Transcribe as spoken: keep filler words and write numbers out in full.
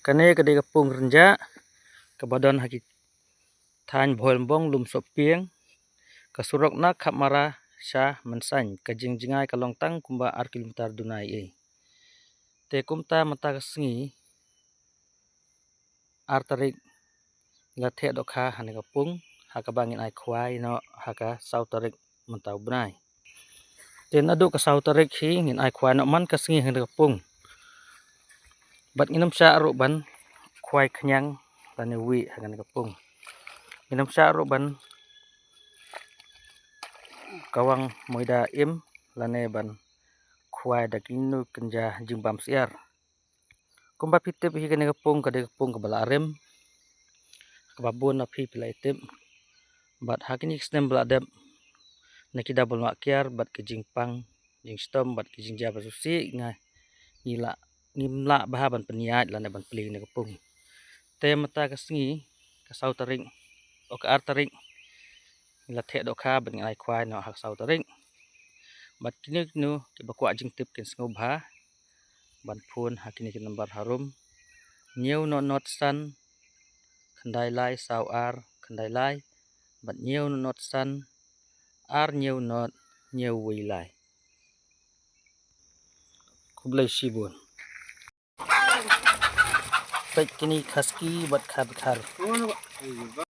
Kane ka dei ka pung rynjah kaba don ha ki thaiñ Bhoirymbong, Lumsohpieng, ka surok na Khapmara sha Mynsain. Ka jingjngai ka long tang kumba ar kilometer duna ei. Te kumta mynta ka sngi ar tarik la theh dohkha ha kane ka pung, ha kaba ngin ai khwai noh ha ka saw tarik mynta u bnai. Te naduh ka saw tarik hi ngin ai khwai noh man ka sngi ha kane ka pung. Bad ngin ym shah ruh ban khwai khñiang lane wieh ha kane ka pung. Ngin ym shah ruh ban kawang moida im lane ban khwai da kino kynja jingbam syiar. Kumba phi tip hi, kane ka pung ka dei ka pung kaba la rim, kaba bun na phi phi la ïa tip. Bad ha kine ki snem ba la dep, na ki da bun wah kiar bad ki jingpang jingshitom bad ki jingjia ba shisha nga ngi la ngim lah bha ban pynïaid lane ban plie na ka pung. Te mynta ka sngi, ka saw tarik, o ka ar tarik, ngi la theh dohkha bad ngi ai khwai noh ha ka saw tarik. Bad kino kino kiba kwah jingtip kin sngewbha ban phone ha kine ki number harum: hynñiew nod nod san khyndai lai saw ar khyndai lai, bad hynñiew nod nod san ar hynñiew nod hynñiew wei lai. Khublei shibun. Peit kine khas ki bad khar khar.